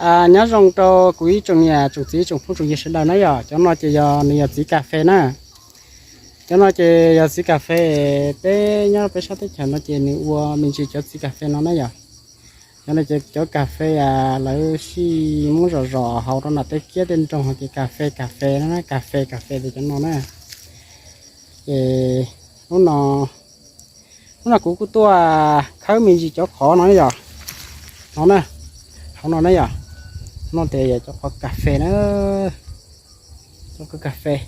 Nyob zoo rau kuv ib tsoom niam tsoom txiv tsoom phooj tsoom ywg sawv daws na yom. Cov no ces yog nws yog txiv kas fes na. Cov no ces yog txiv kas fes, peb nyob peb sab teb chaws no ces nws ua me ntsis cov txiv kas fes no na yom. Cov no ces cov kas fes lawv sij muab zom zom haus rau nram tej kiab tej nroog hos ces kas fes kas fes no na, kas fes kas fes ces cov no na. Ces hnub no, hnub no kuv kuj tuaj khawb me ntsis cov qhov no yom. No na, hauv no na yom. No ces yog cov qhov kas fes na, cov qhov kas fes.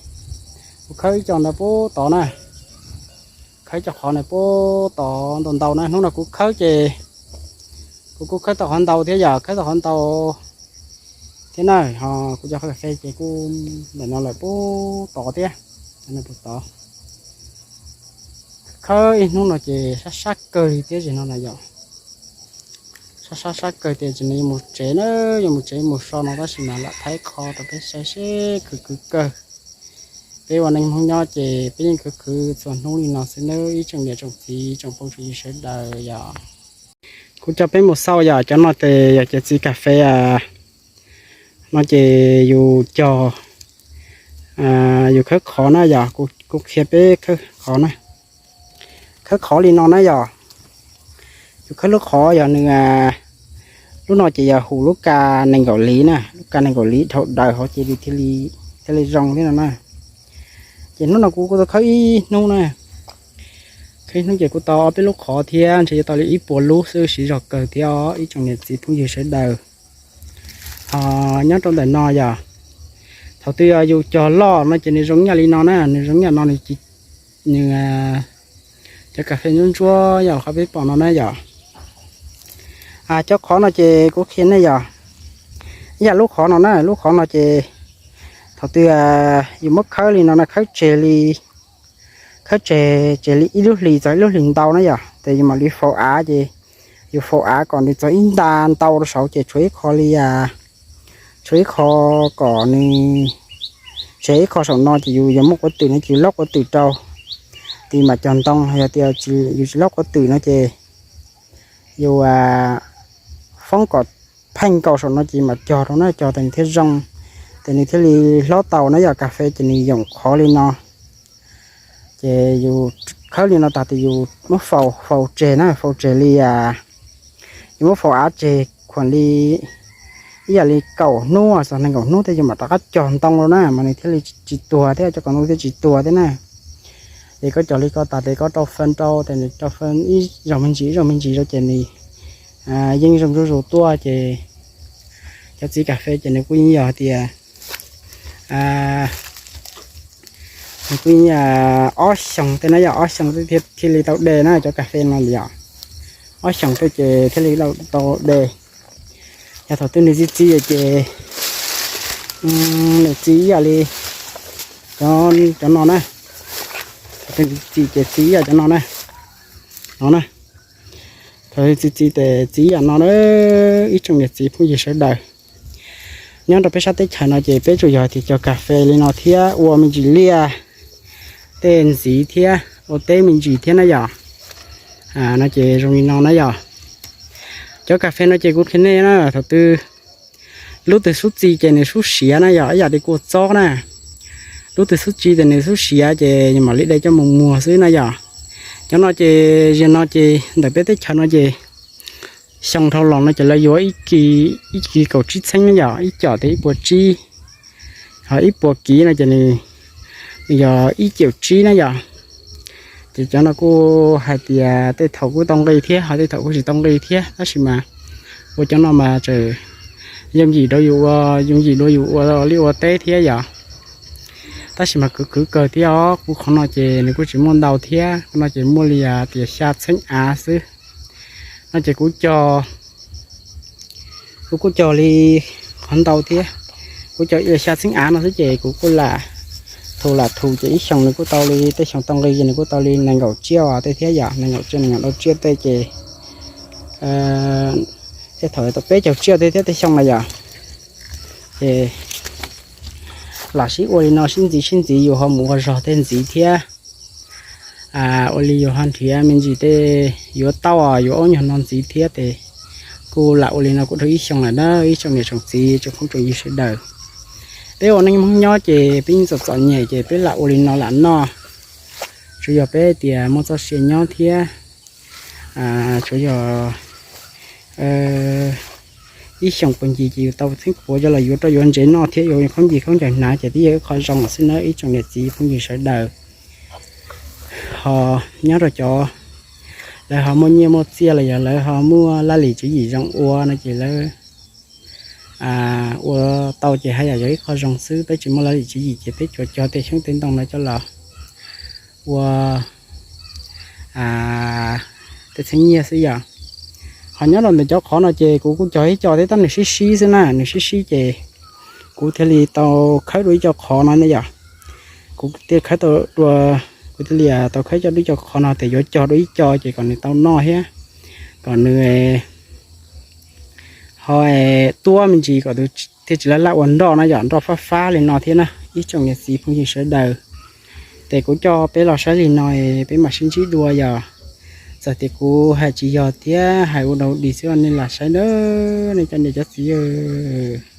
Kuv khawb ib co ntawd pub tod na, khawb cov qhov ntawd pub tod ntau ntau na. Hnub no kuv khawb ces kuv kuj khawb tau qhov ntau thiab yom, khawb tau qhov ntau thiab na. Ho kuv cov qhov kas fes ces kuj ntawm no lawm pub tod thiab, pub tod. Khawb ib hnub no ces sab sab kawg li thiab zim no na yom. Sab sab sab kawg tias tsis nws yuav mus tsev na, yuav mus tsev mus so no tab sis mas lam thaij qhov rau peb saib seb khwv khwv kawg. Peb ua neej Hmoob nyob ces peb yeej khwv khwv txhua hnub li no xwb nawb ib tsoom niam tsoom txiv tsoom phooj tsoom ywg sawv daws yom. Kuv coj peb mus xauj yom, cov no ces yog cov txiv kas fes no ces yus cog, yus khawb qhov na yom, kuv qhia peb khawb qhov na. Khawb qhov li no na yom, yus khawb lub qhov yog nws, lub no ces yog hum lub kas nees nkaum li na, lub kas nees nkaum li dhau daws hauv ces thiaj li zoo thiab no na. Ces hnub no kuv kuj tau khawb ib hnub na, khawb ib hnub ces kuv tau ob peb lub qhov thiab, ntshe yuav tau li ib puas lub xwb, siv zog kawg thiab os ib tsoom niam txiv phooj ywg sawv daws. Ho nyob rau ntawm no yog, thaum twg yog yus cog loj no ces nws zoo ib yam li no na, nws zoo ib yam no, nws, cov kas fes ntsuab ntsuab yog qhov peb pom no na yom. Cov qhov no ces kuv qhia nej yom, ib yam lub qhov no na, lub qhov no ces thaum twg yus muab khawb li no na, khawb tseg li, khawb tseg, tseg li ib lub hlis txog ib lub hlis ntau na yom, ces yus mam li faus av ces yus faus av kom nws txog ib nta ntau rau saud ces tshuav ib qho li, tshuav ib qho kom nws, tseg ib qho saum no ces yus yog muaj quav twm no ces yus laub quav twm rau, ces mam cog ntoo. Yog tias yus tsis laub quav twm no ces yus foob kom pheej nkaus saum no ces mam cog rau na, cog tas nws thiaj zoo, ces nws thiaj li hlob tau na yom. Kas fes ces nws yoom qhov li no, ces yus khawb li no tas ces yus muab faus, faus tseg na, faus tseg li, yus muab faus av tseg khuam li ib yam li kaum hnub txog nees nkaum hnub thiab yus mam rov qab cog ntoo rau na mas nws thiaj li tsis tuag thiab, cov kaus ntoo thiaj tsis tuag thiab na. Ces koj cog li ko tas ces koj rau fee rau, ces nws rau fee ib zaug me ntsis ib zaug me ntsis rau ces nws yeej zoo zuj zus tuaj ces cov txiv kas fes ces nws kuj yeej yog tias nws kuj yeej ob xyoos tej na yom, ob xyoos thiaj li tau de na, cov kas fes no li yom. Ob xyoos tej ces thiaj li tau de. Yog thaum twg nws txi txiv ces nws txi ib yam li cov no na. Thaum twg nws txi ces txi ib yam cov no na, no na. Thaum twg txi txiv ces txi ib yam no na, ib tsoom niam txiv phooj ywg sawv daws. Nyob rau peb sab teb chaws no ces peb tsuas yog tias cog kas fes li no thiab ua me ntsis liaj tej ntxiv thiab ua teb me ntsis thiab na yom. No ces zoo li no na yom. Cov kas fes no ces kuv qhia nej na, thaum twg lub twg xub txi ces nws xub siav na yom, ib yam li kua txob na. Lub twg xub txi ces nws xub siav ces mam li de coj mus muag xwb na yom. Cov no ces ziag no ces ntawm peb teb chaws no ces xyoo dhau los no ces lawv yuav ib kis kaum tsib txheeb na yom, ib com tias ib puas tsib, ho ib puas kiv no ces nws yog ib caum tsib na yom. Ces cov no kuj hais tias tej thaum kuj tau nqi thiab ho tej thaum kuj tsis tau nqi thiab, tab sis mas ua cov no mas tseem yooj yim rau yus ua, yooj yim rau yus ua liaj ua teb thiab yom. Tab sis mas kwv kwv kawg thiab os, kuv qhov no ces nws kuj tsis muaj ntau thiab, qhov no ces muaj li tias xya txheeb av xwb. No ces kuv cog, kuv kuj cog li qhov ntau thiab, kuv cog xya txheeb av no xwb ces kuv kuj lam thu lam thu ces ib xyoos nws kuj tau li, tej xyoo tau nqi ces nws kuj tau li nees nkaum tsiaj tej thiab yom, nees nkaum tsiaj nees nkaum rau tsiaj tej ces tej thaum tau peb caug tsiaj tej thiab tej xyoo na yom. Ces lam sib ua li no sib ntxiv sib ntxiv yus ho mus ua zog tej ntxiv thiab, ua li yus ho nrhiav me ntsis tej yuav tau yuav ua nyuag no ntxiv thiab ces Kuj lam ua li no kuj dhau ib xyoos lawm na ib tsoom niam tsoom txiv tsoom phooj tsoom ywg sawv daws. Peb ua neej Hmoob nyob ces peb yeej txom txom nyem ces peb lam ua li no lam noj. Tsuav yog peb tias muaj txoj sia nyob thiab, tsuav yog ib xyoos puag ncig ces yus tau txheeb puav coj los yuav rau yuav ntsev noj thiab yuav khaub ncaws khaub ncaws hnav ces twb yog ib qho zoo xwb na ib tsoom niam txiv phooj ywg sawv daws. Ho nyob rau cov lawv ho muaj nyiaj muaj txiaj los yog lawv ho muaj laj lim tswv yim zoo ua no ces lawv ua tau ces haj yam yog ib qho zoo xwb. Peb tsis muaj laj lim tswv yim ces peb tsuas cog tej xyoob tej ntoo no coj los ua tej txheeb nyiaj xwb yom. Ho nyob rau ntawm cov qhov no ces kuv kuj cog ib co thiab tab nws sib sib xwb na, nws sib sib ces kuv thiaj li tau khawb dua ib co qhov no ne yom. Kuv thiaj khawb tau dua, kuv thiaj li tau khawb coj dua ib co qhov no tias yuav cog dua ib co ces kom nws tau noj thiab kom nws ho tuab me ntsis kom tus thiaj tsis laj laj ua nroj no yom, nroj fab fab li no thiab na ib tsoom niam txiv phooj ywg sawv daws. Ces kuv coj peb los saib li no, peb mam sib ntsib dua yom. Txawm tias kuv hais tsis yog thiab hais ua dau dig xwb nej lam saib na, nej cov niam cov txiv.